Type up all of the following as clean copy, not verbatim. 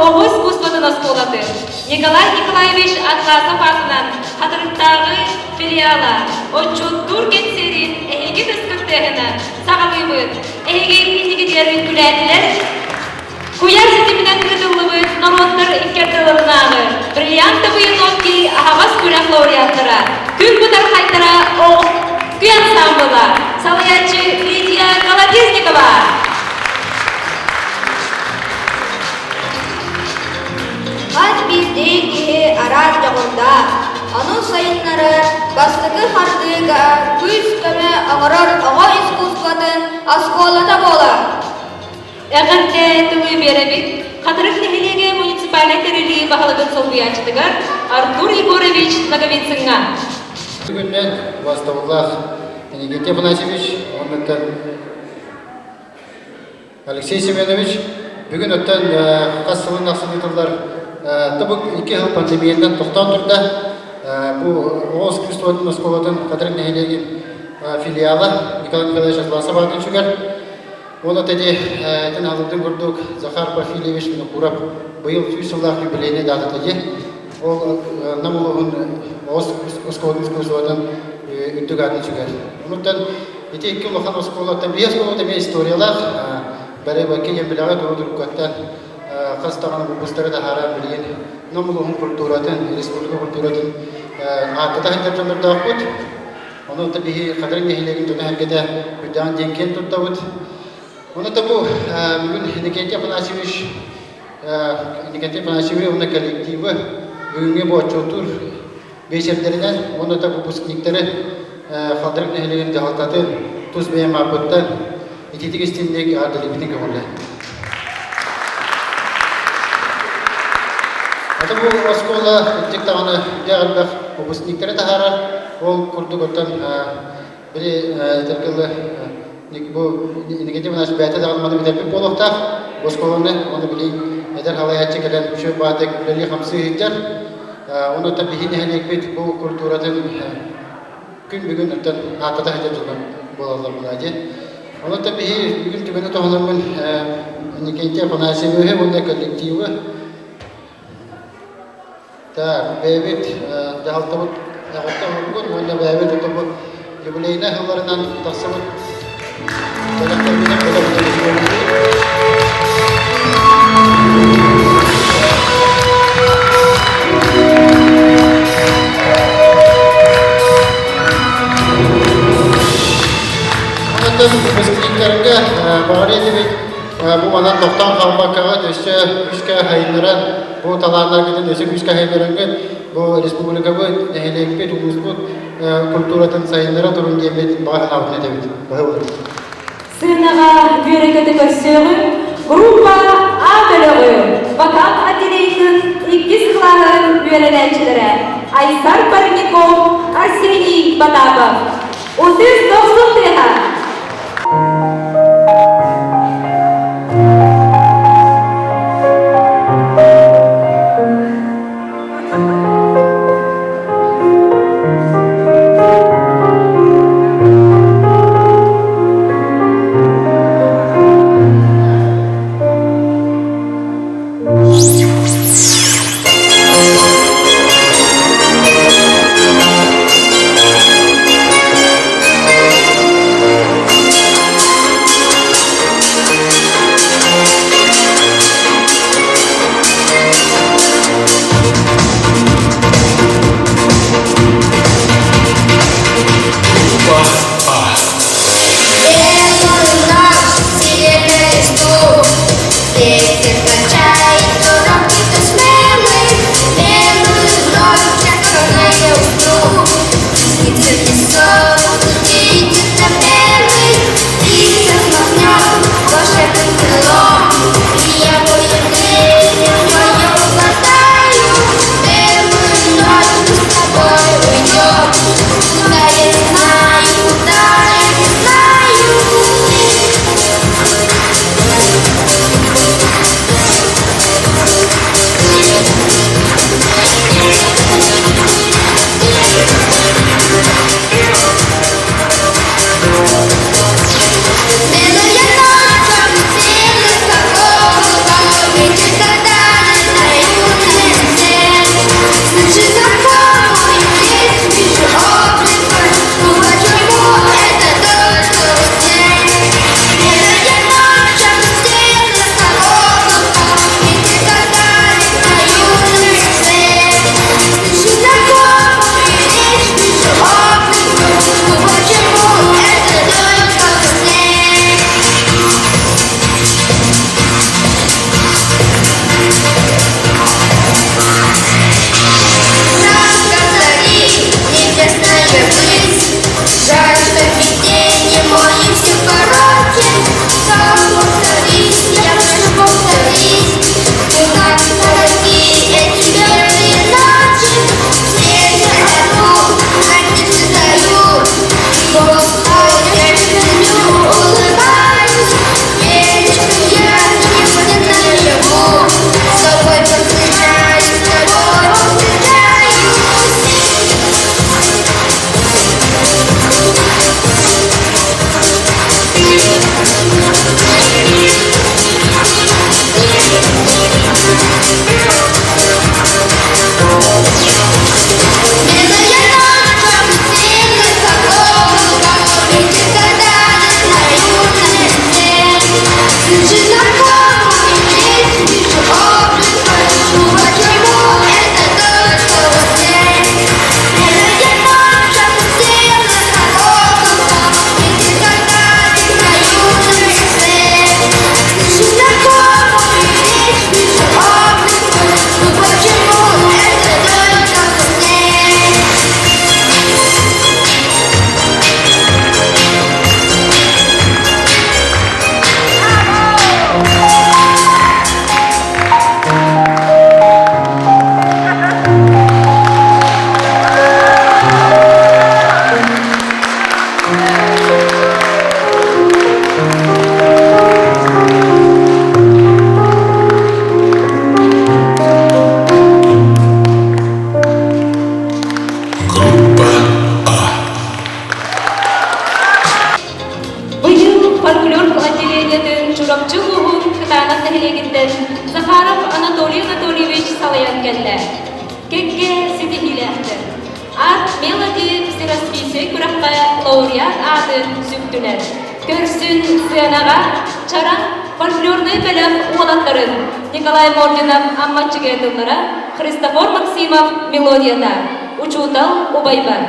оҕо искусствотын оскуолатын Николай Николаевич Атласов аатынан Хатырыктааҕы филиала отчуоттуур кэнсиэрин эһиги тыскыттыаһынан саҕалыыбыт. Эһиги инникитигэр үҥкүүлээтилэр. Куйаар ситиминэн ыытыллыбыт норуоттар икки ардыларынааҕы «Бриллиантовые нотки» аһаҕас күрэх лауреаттара, күн бытархайдара оҕо ансаамбыла, салайааччы Лидия Колодезникова. Хас биирдии киһи араас дьоҕурдаах, ону сайыннарар, бастакы хардыыга күүс-көмө оҥорор оҕо искусствотын оскуолата буолар. Эҕэрдэ тылы биэрэбит Хатырык нэһилиэгэ муниципальнай тэриллии баһылыгын солбуйааччытыгар Артур Егорович Ноговицыҥҥа. Бүгүннэн бастабыллаах Никита Афанасьевич, оннуттан Алексей Семенович, бүгүн оттон хас сылын ахсын ыытыллар тобук 2 сыл пандемиянан тохтоон турда. Бу оҕо искусствотын оскуолатын Хатырык нэһилиэгин филиала Николай Николаевич Атласов аатын сүгэр. Ол ити этин алырдын курдук Захар Порфирьевич Винокуров быйыл 100 сыллаах юбилейный датата дии. Ол Нам улууһун оҕо оскуолатын искусствотын үрдүк аатын сүгэр. Онуттан ити икки улахан оскуолаттан биир оскуола эмиэ историялаах бары бакки диэн билэҕэ тугу туруккаттан хас даҕаны выпустары таһааран билигин Нам улууһун культуратын, республика культуратын ааттата сылдьар дьоннордоохпут. Ону биһи Хатырык нэһилиэгин дьоно-сэргэтэ үрдэҕин диэн киэн туттабыт. Ону да бу бүгүн Иннокентий Афанасьевич Иннокентий Афанасьевич уонна коллективы бүгүҥҥү бу отчуоттуур биэчэрдэринэн уонна да выпускниктары Хатырык нэһилиэгин дьаһалтатын тус бэйэм ааппыттан итиитик истинник эҕэрдэлиибитин көҥүллээн. Ата бу оскуола итик даҕаны дьэ элбэх выпускниктары таһаарар. Ол курдук оттон били этэргэ бу Иннокентий Иванович бэйэтэ даҕаны маны бүтэрбит буолуохтаах. Бу оскуоланы уонна били эдэр халайааччы кэлэн үчүгэй баатык үлэлии-хамсыы сылдьар. Онон биһи нэһилиэкпит бу культуратын күн бүгүн оттон ааттата сылдьар дьоннор буолаллар буолаа дии. Онон биһи бүгүн түгэни туһанаммын Иннокентий Афанасьевиһы уонна коллективы так бэйэбит дьаһалтабыт эҕэрдэ оҥорбут уонна бэйэбит отобут юбилейнай сылларынан тахсыбыт бэлэхтэрбитин Онтон выпускниктарга баҕар этибит бу манан тохтоон хаалбаккаҕыт өссө күүскэ сайыннаран бу талааннаргытын өссө күүскэ сайыннарыҥҥыт бу республикабыт, нэһилиэкпит, улууспут культуратын сайыннара турун диэммит баҕа санаабытын этэбит. Баһы Сыанаҕа үөрэ-көтө көрсүөҕүҥ группа А бөлөҕү вокал отделениетын иккис кылааһын үөрэнээччилэрэ Айсар Парников, Арсений Потапов. Утус дохсун тыаһа! Ветер качает коробки смелый, Белую ночь, когда я усну. Птица песок, птица белый, Птица взмахнет волшебным крылом. И я появление твое угадаю, Белую ночь мы с тобой уйдем. Куда я не знаю, куда я не знаю. Захаров Анатолий Анатольевич салайан кэллэ. Кэккэ ситиһиилээхтэр. Art Melody Всероссийскай күрэххэ лауреат аатын сүктүлэр. Көрсүн сыанаҕа Чараҥ фольклорнай бөлөх уолаттарын Николай Мординов Аммаччыгы тыллара, Христофор Максимов мелодията, учуутал убайбар.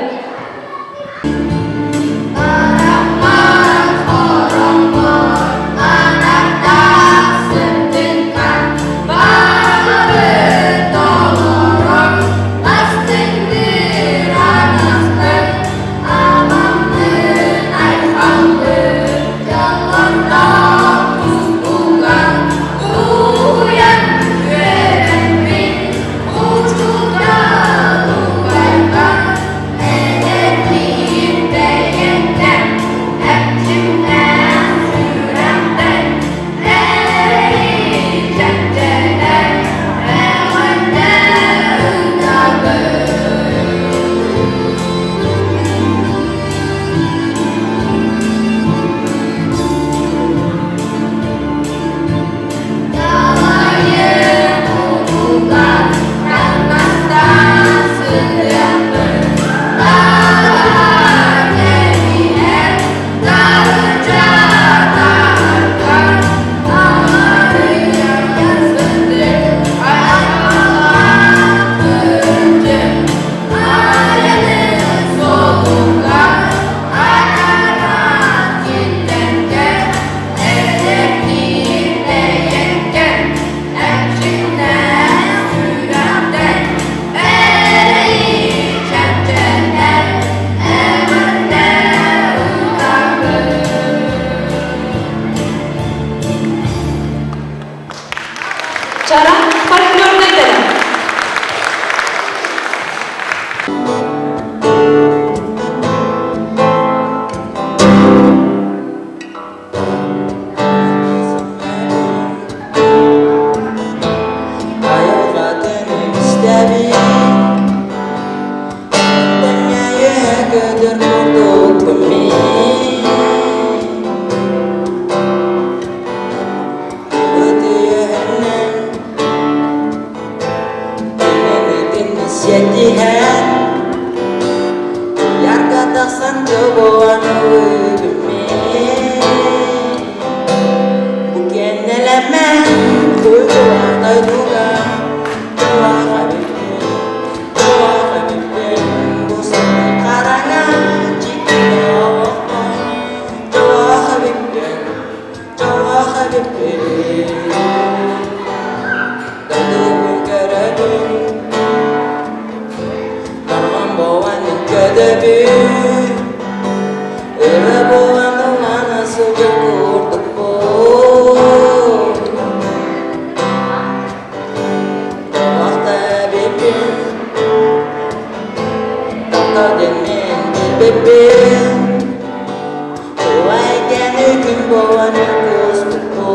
Чараҥ фольклорнай бөлөх. Айылҕатын истэбин, тэҥҥэйэ көтөр курдукпун мин. Ытыһынан кинини сиэтиһэн, ярга тахсан тобоҕон ылыыбын мин. Бу кэннэлэмэ куйгулаах дойдуга туох эбиппин, туох эбиппин бу сырдык хараҥа дьиктитэ олохпун туох эбиппин, туох эбиппин. Дойдубун көрөбүн, Тарҕан буолан көтөбүн, Өрө буолан ыллана сылдьар курдукпун. Туохта эбиппин, таптал диэн мин билбиппин, Туой күн буолан кууспуппун.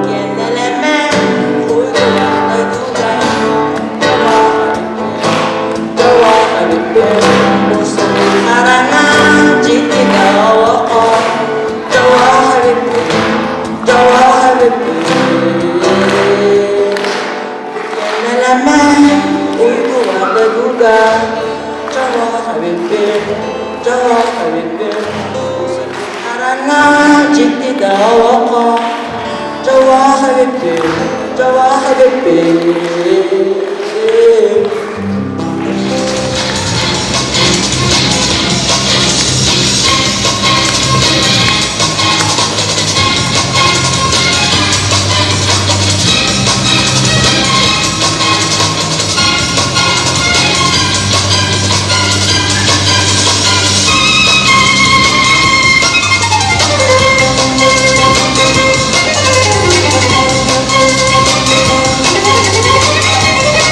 Кэннэлэмэ уйгулаах дойдуга Thank you.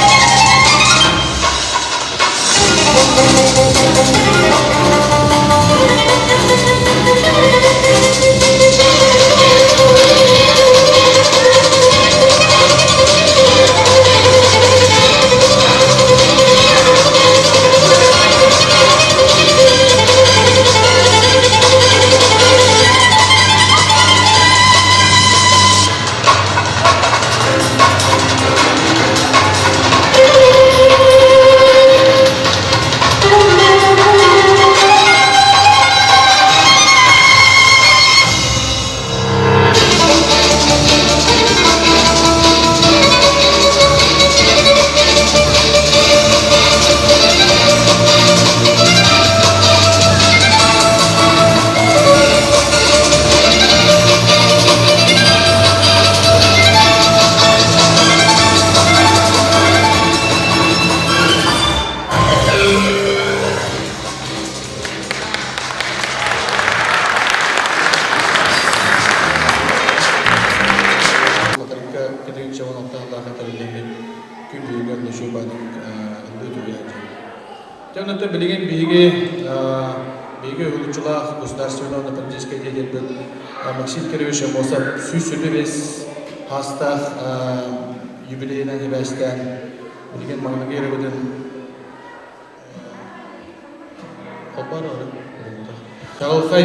2016 сыллаахха тэриллэммит күн бүгүҥҥэ Ночуйбааннык ыллыы туруйа дьон. Дьэ онтон билигин биһиги биһиги уһулуччулаах государственнай уонна политическай деятельбит Максим Кирович Аммосов 125 хаастаах юбилейынан сибээстээн билигин маҥнайгы ырыабытын Холбоон Чаҕылхай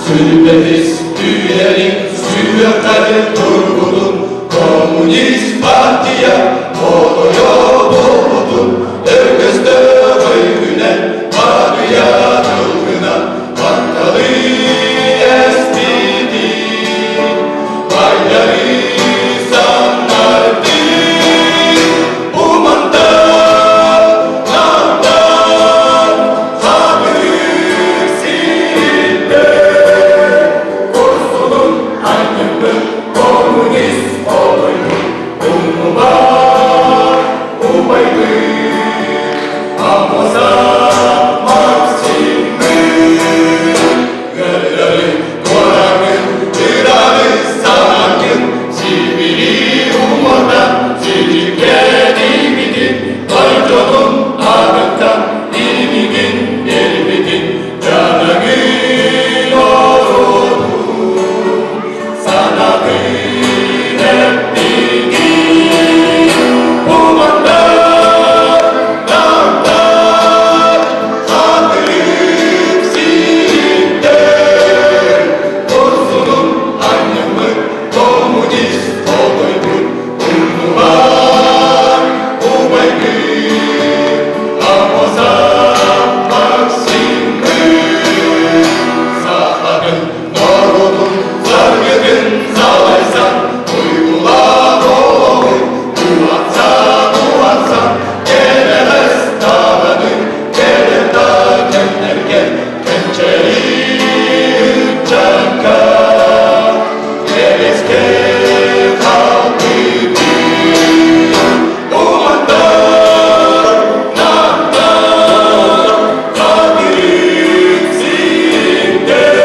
Сүлбэһис үйэлин сүһүөххэрин турбутун Коммунист партия хотойо буолбутун Өргөстөөх өйгүнэн барыйа тылгынан Батталы эспитин Байлары саннардын Умандар намдар хабырык сирдэр Курсунун анньыппыт коммунист олойбут Умнубат убайбыт Аммосов Максиммыт Ыарыылары туораҥын ыраны санаҥын Сибири уҥуордан силиккэтиибитин Дойдутун аатыттан илимигин элбитин Дьадаҥын оруотун санатын эппитин Умандар намдар хатырык сирдэр Курсунун анньыммыт коммунист хотойбут Умнубат убайгын Аммосов Максиммыт Сахатын норуотун саргытын салайсан Уйгулаах олоҕун уһатсан уһатсан Кэнэҕэс даҕаны кэлэр да кэмнэргэ Кэнчээри ыччакка кэбискэ хаалбытын Умандар намдар хатырык сирдэр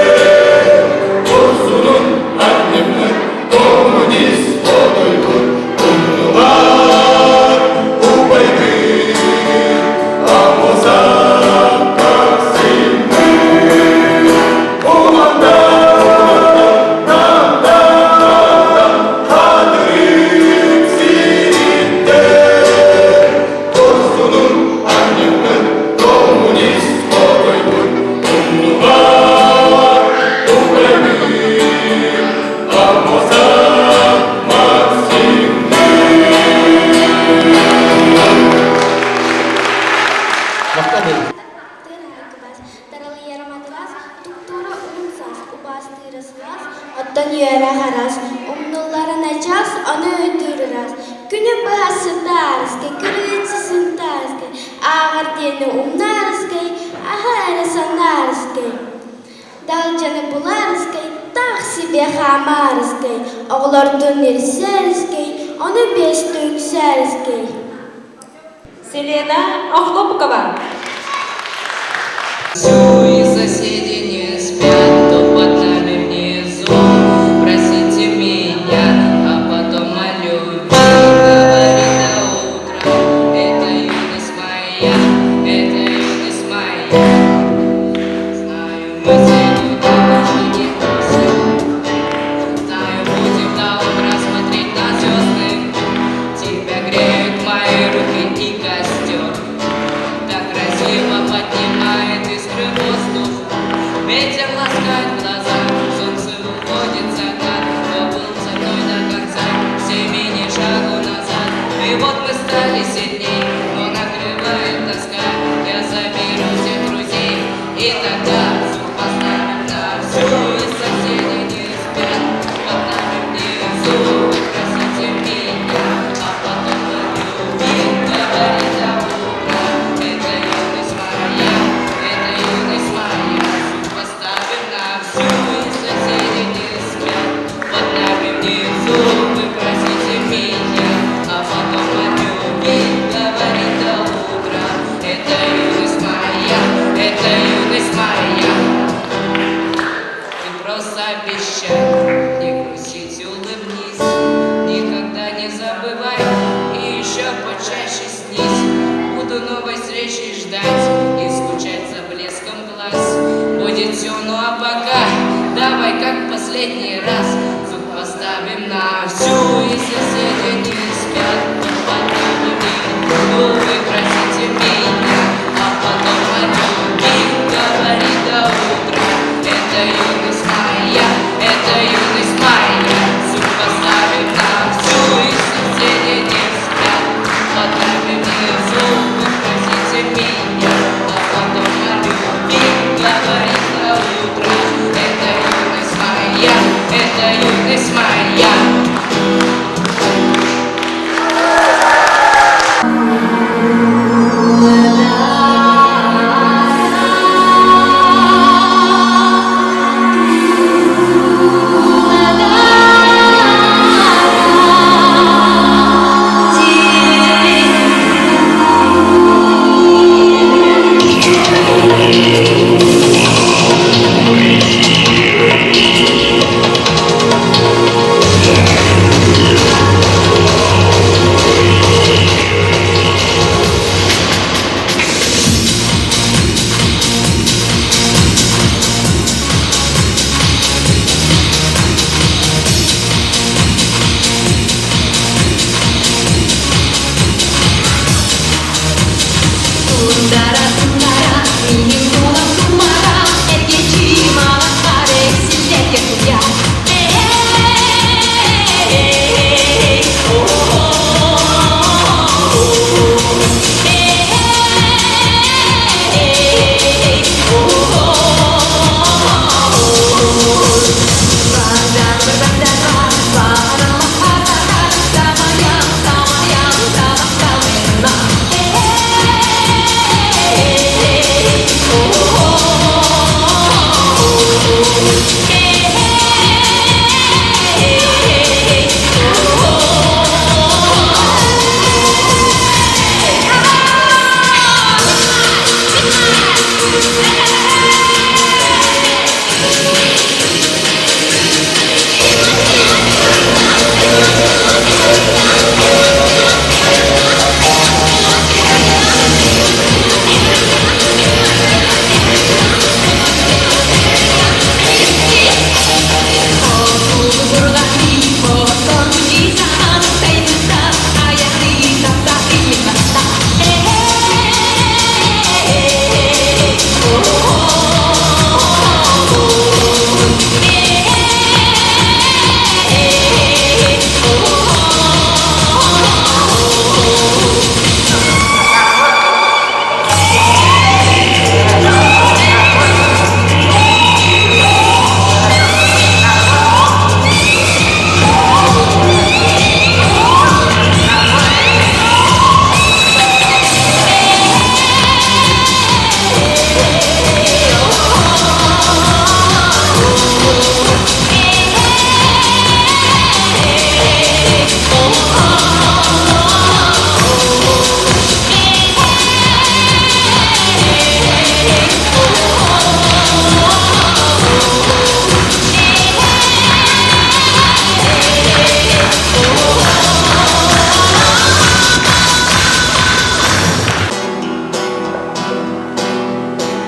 Курсунун анньыммыт коммунист хотойбут Умнубат убайбыт Аммосов Максиммыт Умандар намдар хатырык сирдэр Курсунун анньыммыт коммунист хотойбут Умнубат убайбыт Аммосов Максиммыт Махтал Тыраакыбас, таралыйара матыраас, туктуура уһун саас, убаастыыра сылаас, оттон үөрэ араас, умнуллара начаас, ону өйдүүр ыраас. Күнү быһа сытаарыскай, күрүлүччү сынтаарыскай, ааҕар диэни умнаарыскай, аһа эрэ санаарыскай. Далдьаны булаарыскай, таах сибиэ хаамаарыскай, оҕолордуун ирсээрискэй, ону биэстэ үксээрискэй. Селена Охлопкова. И соседи не спят, то под нами внизу. Просите меня, а потом о любви говорит до утра. Это юность моя, это юность моя. Знаю, мы сегодня уже не осень. Знаю, будем до утра смотреть на звезды. Тебя греют мои руки и костер. Так красиво поднимает искры воздух. Ветер ласкает глаза, солнце уходит в закат, но был со мной до конца, всеми ни шагу назад. И вот мы стали сильней, но накрывает тоска. Я заберу всех друзей, и тогда звук поставим на всю, и соседи не спят под нами внизу. Вы просите меня, а потом о любви говорит до утра. Это юность моя, это юность моя. Звук поставим на всю, и соседи не спят под нами внизу. Вы просите меня, а потом о любви говорит до утра. Это юность моя, это юность моя. Ты просто обещай не грустить. на всю, и соседи не спят, но под нами внизу. Вы простите меня, а потом о любви говорит до утра. Это юность моя, это юность моя, всю поставим на всю, и соседи не спят, под нами внизу. Вы простите меня, а потом о любви говорит до утра. Это юность моя, это юность моя. Тундара, тундара, минин тулам тумара, эргичи малахар эксиллерге туя. Эй, эй,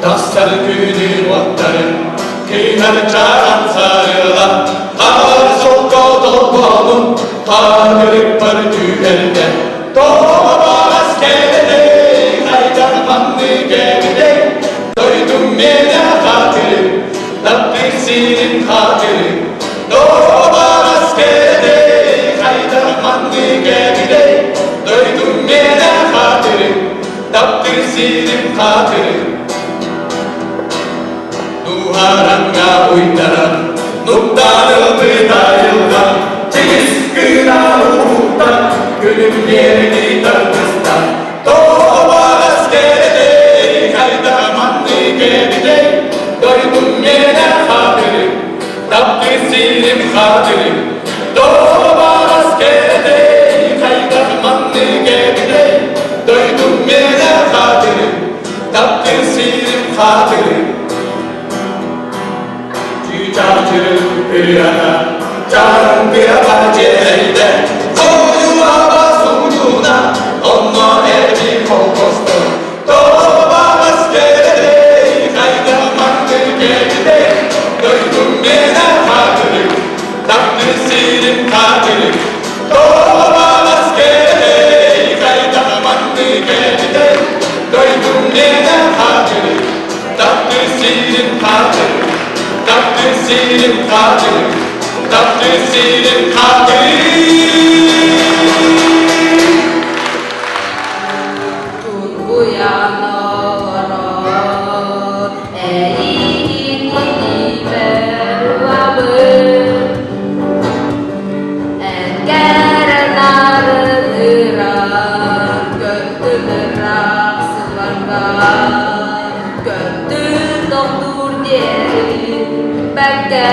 Тахсар күнүн уоттарын, кыынар чаран сарыла, Хаар солко долбонун, хаадырыппар түһэрдэ. Тоҕо кэлэдэй, хайдах манны кэбидэй, Дойдум миэнэ хаатыры, таптыыр сирим хаатыры. Тоҕо кэлэдэй, хайдах манны кэбидэй, Дойдум миэнэ хаатыры, таптыыр сирим хаатыры. Нуһараҥҥа уйдаран, нуктааны бытайылган, Чигис гына уһуктан, күнүм биэрини тардыстан. Тоҕо кэлэдэй, хайдах манны кэбидэй, Дойдум миэнэ хаатыры, таптыыр сирим хаатыры. Тоҕо кэлэдэй, хайдах манны кэбидэй, Дойдум миэнэ хаатыры, таптыыр сирим хаатыры. Чыычаачырын ырыата, чараҥ тыаҕа дьиэрэйдэ, Хойуулаба сугуна, онно эби холкостор. Тоҕо кэлэдэй, хайдах манны кэбидэй, Дойдум миэнэ хаатыры, таптыыр сирим хаатыры. сирим хатырым, таптыыр сирим хатырым. Тургуйан олорор эйигин илиибэр уабын Эн кэрэ нарын ыран көттүм ыраах сылларга Көттүм тохтуур диэри бэккэ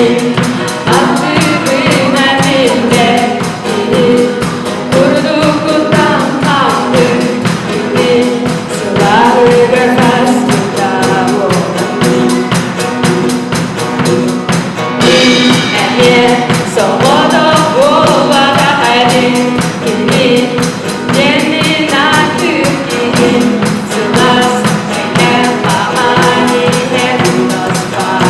Аттыбына билбэт киһи Курдукуттан хаалбыт кини Сылааһыгар хаспыта Эмиэ соҕотох буолбатах эбит кини Диэммин ааттыыр киһи Сылаас эйгэ хаһан иһэр таспар.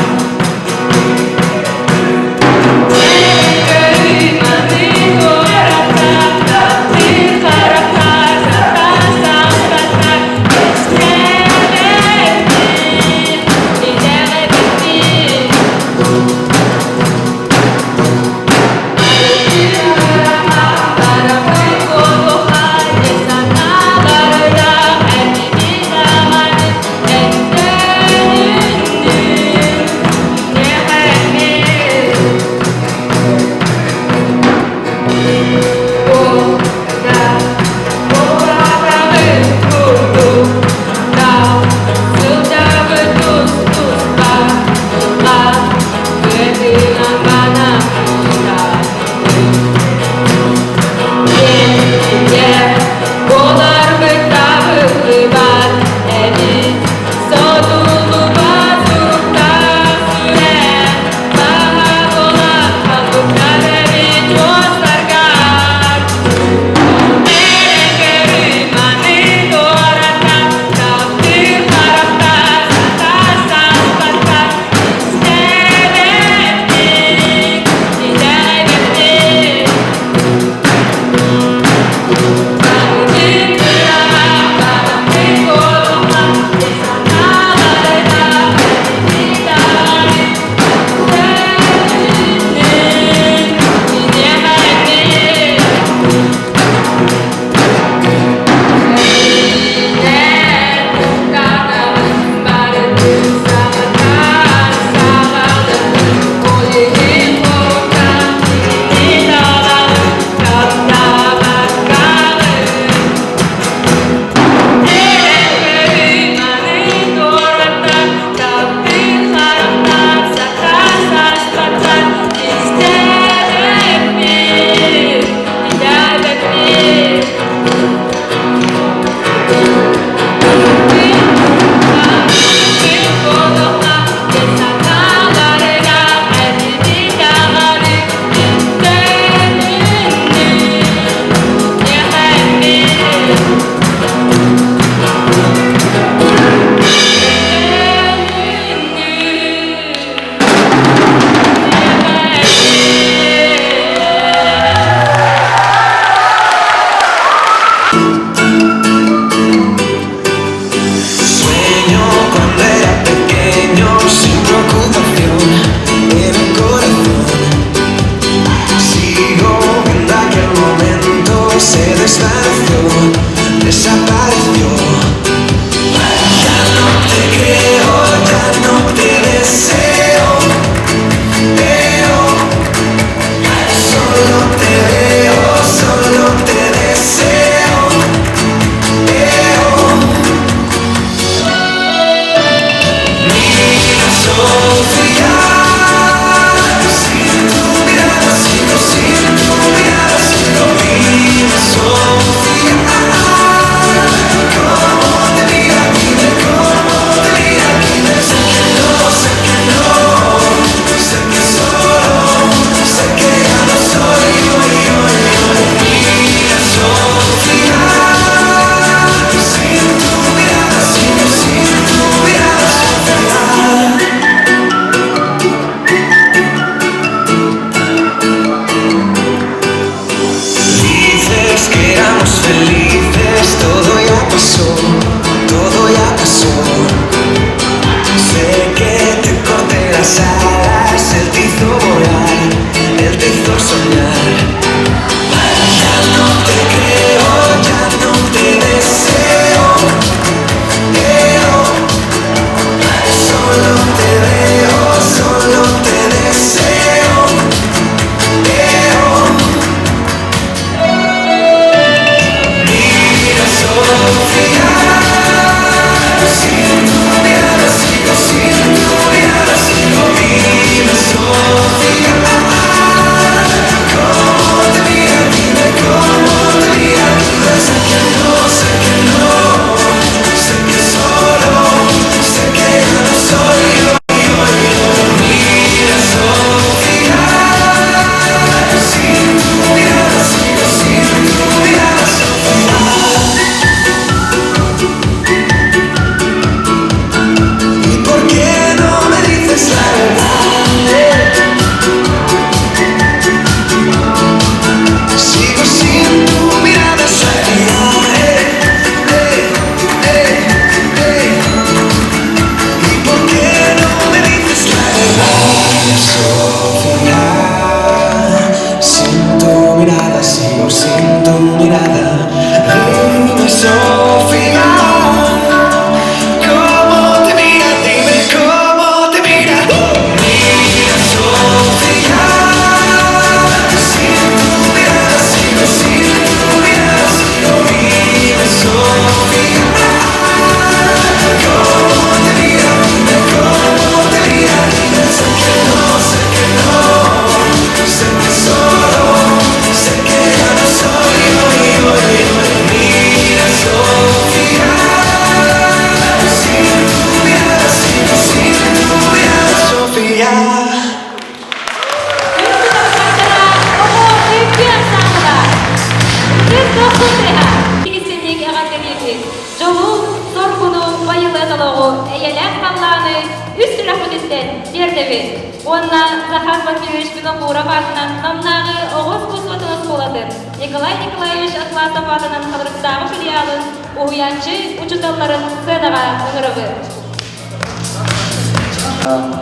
үөрдэбит уонна Захар Матвеевич Винокуров аатынан Намнааҕы оҕо искусствотын оскуолатын Николай Николаевич Атласов аатынан Хатырыктааҕы филиалын уһуйааччы учууталларын сценаҕа ыҥырабыт.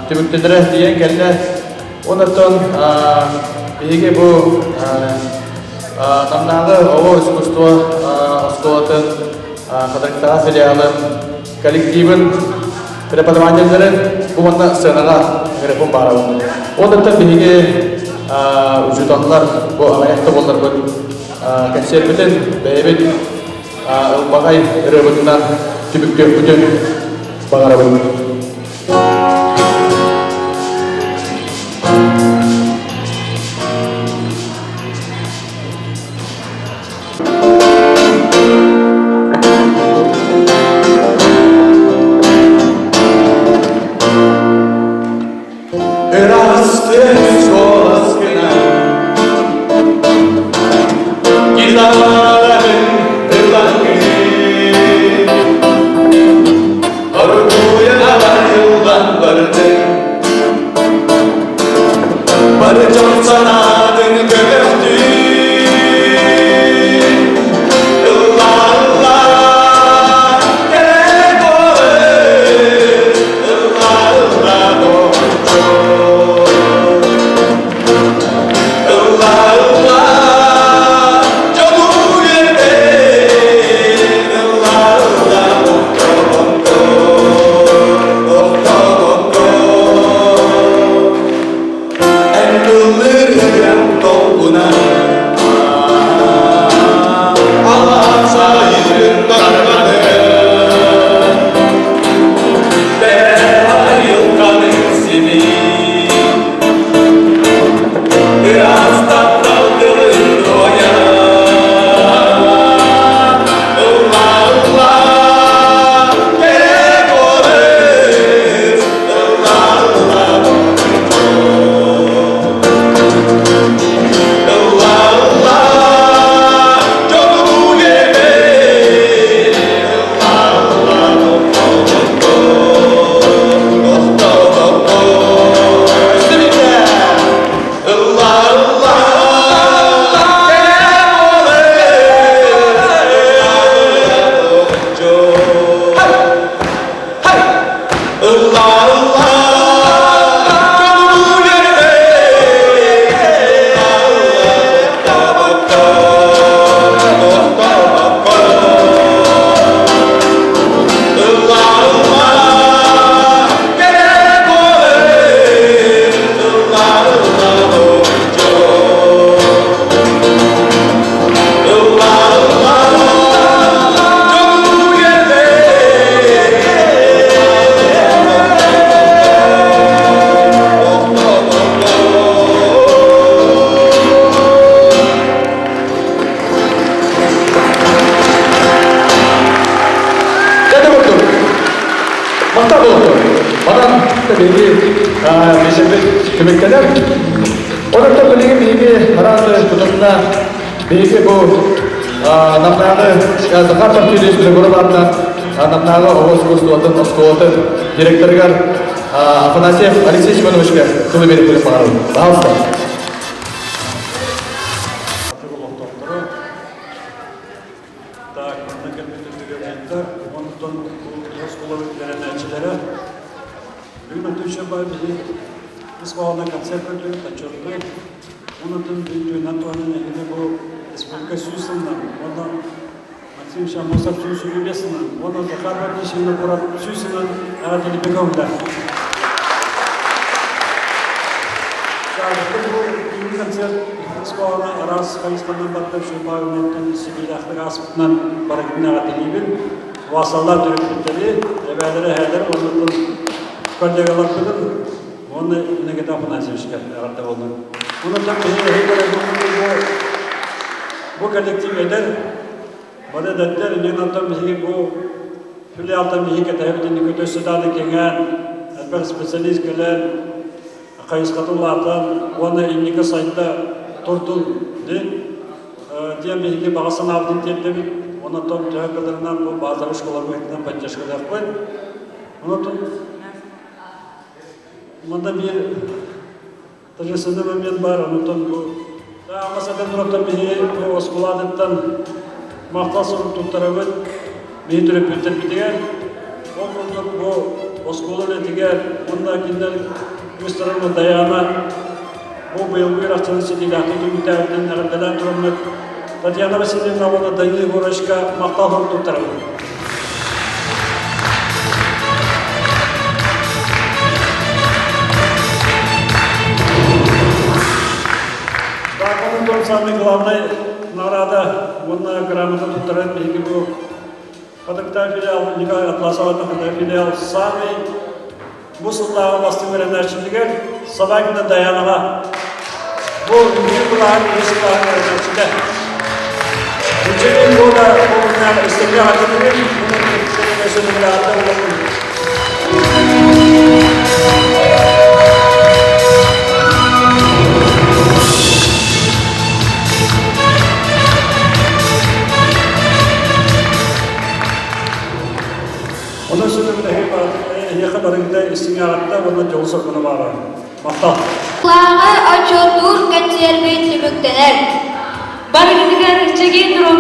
Түмүктэнэрэ тиийэн кэллэ. Онтон биһиги бу Намнааҕы оҕо искусство оскуолатын Хатырыктааҕы филиалын коллективын преподавателлэрин бу манна сценаҕа ыҥырыппын баарабын. Онтон биһиги учууталлар бу аҕыйах да буолларбыт кэнсиэрпитин бэйэбит ылбаҕай ырыабытынан түмүктүөхпүтүн баҕарабын. Ырастык суоласкына Гитарабын ылаҥын Оргуйа барыллан бардын Бары дьон санаатын көтөхтүн Ылла ылла кэрэ буолын Ылла ылла доҕоччук Ылла ылла дьону үөрдэн Ылла ылла охтобокко охтобокко Эн ыллыыр ырыаҥ долгуна Алаһа сайын тарҕанар Айылҕаны симиир Ыраас таптал тылын туойар Ылла ылла кэрэ куолас Ылла ылла Ылла ылла дьолу үөрдэр Ылла ылла тохтобокко Ылла ылла кэрэ Ылла ылла дьолу үөрдэр Тохтобокко тохтобокко Ылла ылла кэрэ буолар Ылла ылла дьол Ылла ылла дьолу үөрдэр Дьэ курдук. Махтал буолуохтун. Манан биһиги биисэрбит түмүктэнэр. Онон билигин биһиги араас тутумна биһиги бу Намнааҕы Захар Панфилович Григоров аатынан Намнааҕы оҕо искусствотын оскуолатын директорыгар Афанасьев Алексей Семеновичка тылы биэриэхпин баҕарабын. Пожалуйста. Так, манна кэлбит өттүгэр онтон оскуола үөрэнээччилэрэ бүгүн отучча баар биһи ис хоһооно концерт көрдүбүт, отчуоттуй. Онтон бүттүүнэн туһанан эһиги бу республика 100 сылынан, уонна Максим Аммосов 125 сылынан, уонна Захар Владимирович Винокуров 100 сылынан эҕэрдэлиибин көҥүллэр. Бу бүгүҥҥү концерт Оскуоланы араас хайысханан барда үчүгэй сибиилээхтик ааспытынан барыгытын эҕэрдэлиибин. Васаллар төрөппүттэри, эбээлэри, эһээлэри уонна коллегаларбытын уонна Иннокентий Афанасьевичка эҕэрдэ буоллун. Онон биһиги бу коллектив эдэр, бары эдэрдэр, иннин онтон биһиги бу филиалтан биһиги кэтэһэбит инники өссө даҕаны кэҥээн, элбэх специалист кэлэн, хайысхата улаатан уонна инники сайда турдун диэн диэн биһиги баҕа санаабытын тиэрдэбит. Онон төһө кыларынан бу базовый школабытынан поддержкалаахпыт. Онон Манна биир торжественный момент баар, онтон бу Аммасадан тураптан биһи бу оскуолатыттан махтал сурук туттарабыт биһи төрөппүттэрбитигэр. Ол курдук бу оскуола үлэтигэр уонна кинилэр кыыстарын Даяна бу быйылгы үөрэхчини ситиилээхтик түмүктээбитин эҕэрдэлээн тураммыт Татьяна Васильевна уонна Данил Егоровичка махтал сурук туттарабыт. Даконун самый главный награда уонна грамота туттаран биһиги бу Хатыктаа филиал Николай Атласова Хатыктаа филиал самый бу сыллааҕы бастыҥ үөрэнээччитигэр Собакина Даянаҕа бу үһү кылааһын үһүс кылааһын үөрэнээччитэ. Учебный года полная история хатырыгын, Онон сүрүн эһиэхэ барыгыта истиҥ-аҕатта уонна дьолу-соргуну баҕарабын. Махтал! Кылааҕы отчуоттуур кэнсиэрбит түмүктэнэр. Барыгытыгар чэгиэн туруо.